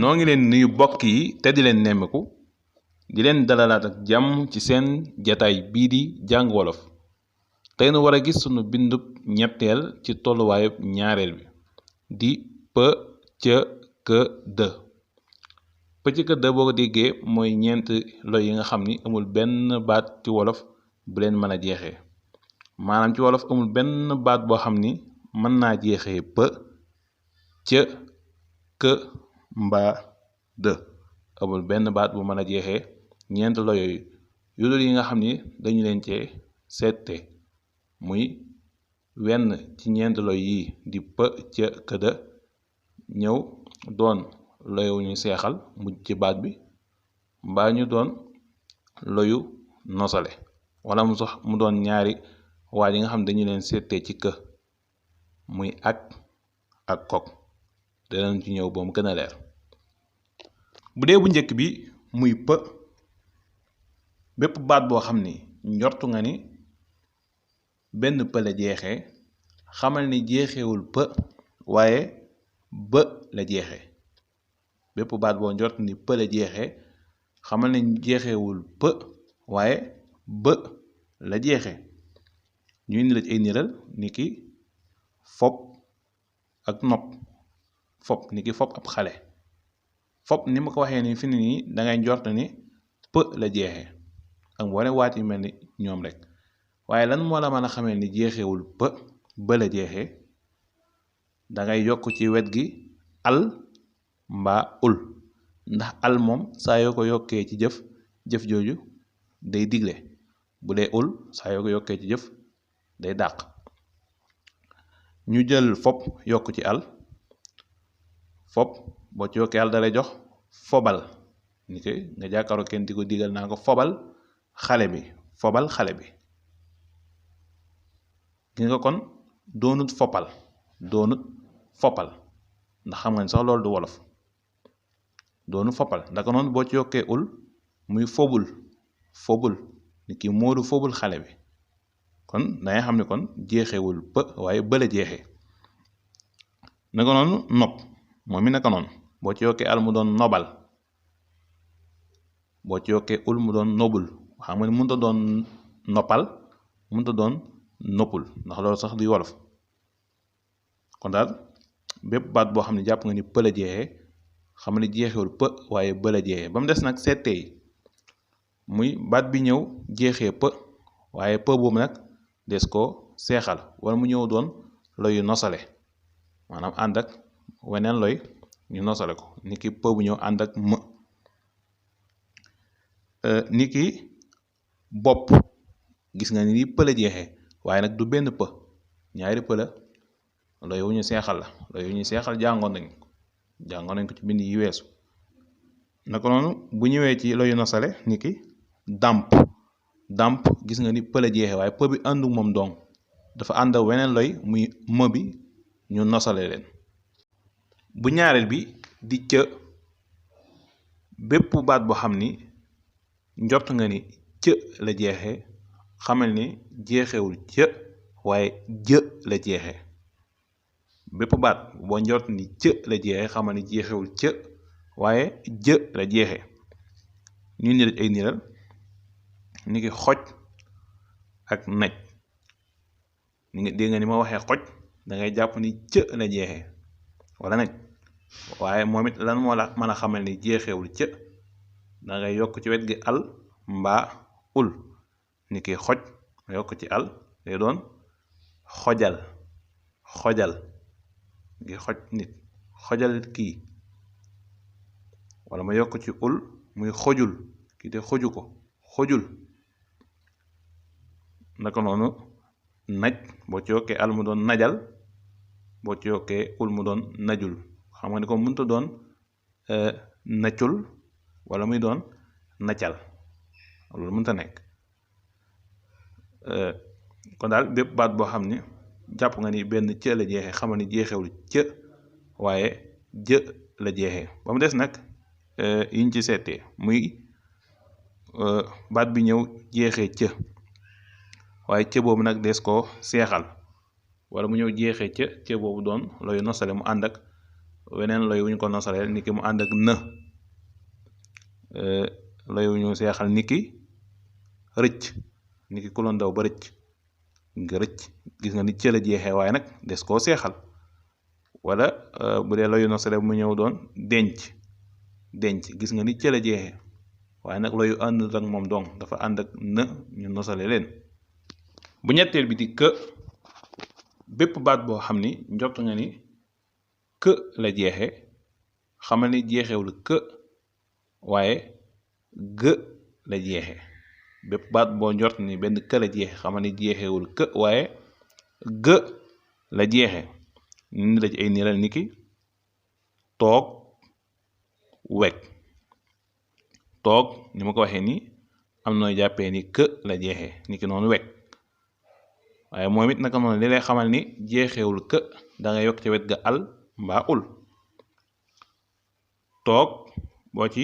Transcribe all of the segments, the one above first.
noo ngi leen nuyu bokk yi te di leen nemmeeku di leen dalalaat ak jàmm ci seen jataay bii di jàng wolof tey nu war a gis sunu bindub ñetteel ci tolluwaayub ñaareel bi di p c k d p c k d boo ko déggee mooy ñeent loy yi nga xam ni amul benn baat ci wolof bu leen mën a jeexee maanaam ci wolof amul benn baat boo xam ni mën naa jeexee p c k mbaa d amul benn baat bu mën a jeexee ñeent loy yooyu yu dul yi nga xam ni dañu leen cee seette muy wenn ci ñeent loy yi di p c k d ñëw doon loyu ñu seexal mujj ci baat bi mbaa ñu doon loyu nosale wala mu doon ñaari waat yi nga xam ne dañu leen seette ci kë muy ak kok danañ ci ñëw ba mu gën a leer bu dee bu njëkk bi muy p bépp baat boo xam ni njortu nga ni benn p la jeexee xamal ni jeexewul p waaye b la jeexee bépp baat boo njort ni p la jeexee xamal ni jeexewul p waaye b la jeexee ñu indi la ci ay niral ni ki fob ak nopp fob ni ki fob ab xale fob ni ma ko waxee ni fi ni nii dangay njort ni p la jeexee ak mboolem waat yu mel ni ñoom rek waaye lan moo la mën a xamee ni jeexewul p b la jeexee dangay yokk ci wet gi al mbaa ul ndax al moom saa yoo ko yokkee ci jëf jooju day digle bu dee ul saa yoo ko yokkee ci jëf day dàq ñu jël fob yokk ci al fob boo ci yokkee al dalay jox fobal ni ko nga jàkkaaroo kenn di ko digal naa ko fobal xale bi gi nga kon doonut foppal ndax xam nga ni sax loolu du wolof doonut foppal ndaka noonu boo ci yokkee ul muy fobul ni ki Moodu fobul xale bi kon dangay xam ne kon jeexewul p waaye bëla jeexee naka noonu nopp moom mi naka noonu boo ci yokkee al mu doon nobal boo ci yokkee ul mu doon nobul xam nga ni mënut a doon noppal mënut a doon noppul ndax loolu sax du wolof kon daal bépp baat boo xam ne jàpp nga ni p la jeexee xam ne jeexewul p waaye bëla jeexee ba mu des nag seetee yi muy baat bi ñëw jeexee p waaye p boobu nag des ko seexal wala mu ñëw doon loyu nosale maanaam ànd ak weneen loy ñu nosale ko ni ki p bu ñëw ànd ak m ni ki bopp gis nga ni p la jeexee waaye nag du benn p ñaari p la loy wu ñu seexal la loy wu ñu seexal jàngoon nañ ko ci bind yi weesu naka noonu bu ñëwee ci loyu nosale ni ki dàmp gis nga ni p la jeexee waaye p bi àndu moom dong dafa ànd ak weneen loy muy m bi ñu nosale leen bu ñaareel bi di c bépp baat boo xam ni njort nga ni c la jeexee xamal ni jeexewul c waaye jë la jeexee bépp baat boo njort ni c la jeexee xamal ni jeexewul c waaye jë la jeexee ñu ni ay niral ni ki xoj ak naj ni nga dégg nga ni ma waxee xoj dangay jàpp ni c la jeexee wala naj waaye moom it lan moo la mën a xamal ni jeexewul c dangay yokk ci wet gi al mbaa ul ni ki xoj ma yokk ci al day doon xojal ngi xoj nit xojal kii wala ma yokk ci ul muy xojul kii te xojul naka noonu naj boo ci yokkee al mu doon najal boo ci yokkee ul mu doon najul xam nga ni ko mënta doon naccul wala muy doon naccal loolu mënta nekk kon daal bépp baat boo xam ni jàpp nga ni benn c la jeexee xamal ni jeexewul c waaye jë la jeexee ba mu des nag yiñ ci seetee muy baat bi ñëw jeexee c waaye c boobu nag des ko seexal wala mu ñëw jeexee c boobu doon looy nosale mu ànd ak weneen loy wuñ ko nosalee niki mu ànd ak në loy wuñu seexal niki rëcc niki ku doon daw ba rëcc nga rëcc gis nga ni ci la jeexee waaye nag des koo seexal wala bu dee loyu nosale mu ñëw doon denc denc gis nga ni ci la jeexee waaye nag loyu ànd ak moom dong dafa ànd ak në ñu nosale leen. Bu ñetteel bi di kë bépp baat boo xam ni njort nga ni kë la jeexe xamal ni jeexewul kë waaye gë la jeexe bépp baat boo njort ni benn kë la jeexe xamal ni jeexewul kë waaye gë la jeexe ni la ci ay niral niki toog wekk toog ni ma ko waxee ni am nooy jàppee ni kë la jeexe niki noonu wekk waaye moom it naka noonu li lay xamal ni jeexewul kë da nga yokk ca wet ga al mbaa ul toog boo ci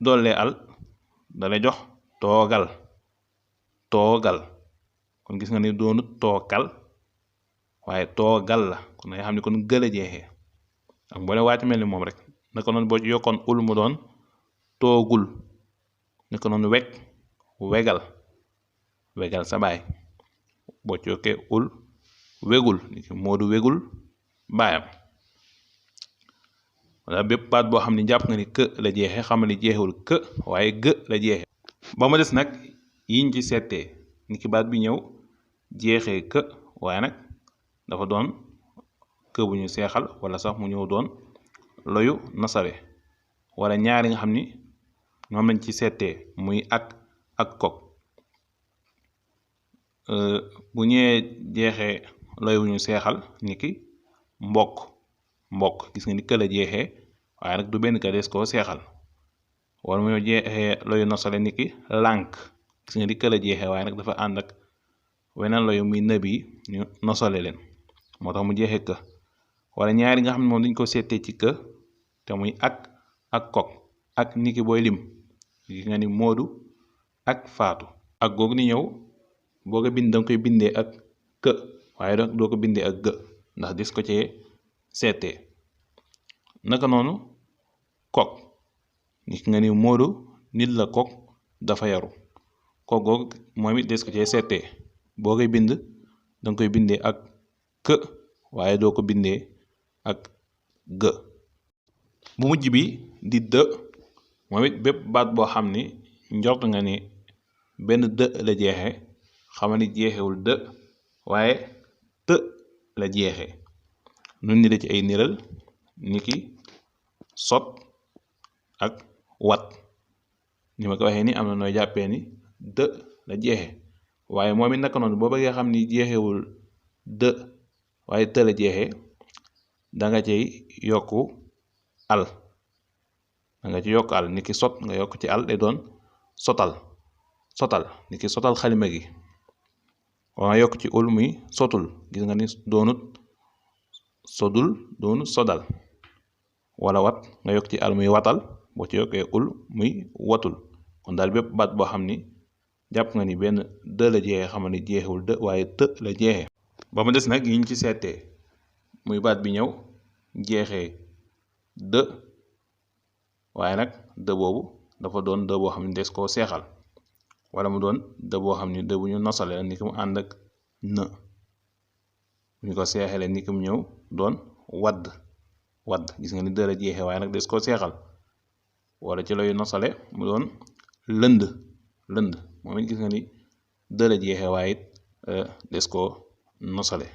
dollee al dalay jox toogal toogal kon gis nga ni doonut tookal waaye toogal la kon nga xam ni kon gëla jeexee ak mboolem waati mel ni moom rek naka noonu boo ci yokkoon ul mu doon toogul naka noonu wekk wegal wegal sa baay boo ci yokkee ul wegul niki Moodu wegul baayam wala bépp baat boo xam ne jàpp nga ni kë la jeexe xamal ni jeexewul kë waaye gë la jeexe ba ma des nag yiñ ci seetee niki baat bi ñëw jeexee kë waaye nag dafa doon kë bu ñu seexal wala sax mu ñëw doon loyu nasare wala ñaari nga xam ni ñoom lañ ci seetee muy ak kok bu ñëwee jeexee loy wu ñu seexal niki mbokk mbokk gis nga ni kë la jeexee waaye nag du benn ka des koo seexal wala mu ñëw jeexee loyu nosale niki lànk gis nga ni kë la jeexee waaye nag dafa ànd ak weneen loyu muy nëb yi ñu nosale leen moo tax mu jeexee kë wala ñaari nga xam ne moom dañ ko seetee ci kë te muy ak kok ak niki booy lim gis nga ni Moodu ak Faatu ak googu ni ñëw boo ko bind danga koy bindee ak kë waaye doo ko bindee ak gë ndax dis ko cee seetee naka noonu kok gis nga ni Moodu nit la kok dafa yaru kok googu moom it des ko cee seetee boo koy bind danga koy bindee ak kë waaye doo ko bindee ak gë. Bu mujj bi di dë moom it bépp baat boo xam ni njort nga ni benn dë la jeexe xamal ni jeexewul dë waaye të la jeexe nun ni la ci ay niral niki sot ak wat ni ma ko waxee ni am na nooy jàppee ni dë la jeexe waaye moom it naka noonu boo bëggee xam ni jeexewul dë waaye të la jeexe danga cay yokku al danga ci yokk al niki sot nga yokk ci al day doon sotal sotal niki sotal xalima gi waa yokk ci ul muy sotul gis nga ni doonut sodul doonut sodal wala wat nga yokk ci al muy watal boo ci yokkee ul muy watul kon daal bépp baat boo xam ni jàpp nga ni benn dë la jeexee xamal ni jeexewul dë waaye të la jeexee ba mu des nag yiñ ci seetee muy baat bi ñëw jeexee dë waaye nag dë boobu dafa doon dë boo xam ne des koo seexal wala mu doon dë boo xam ni dë bu ñu nosale la ni ki mu ànd ak në ñu ko seexale ni ki mu ñëw doon wadd wadd gis nga ni dë la jeexee waaye nag des koo seexal wala ci lay nosale mu doon lënd lënd moom it gis nga ni dë la jeexee waaye it des koo nosale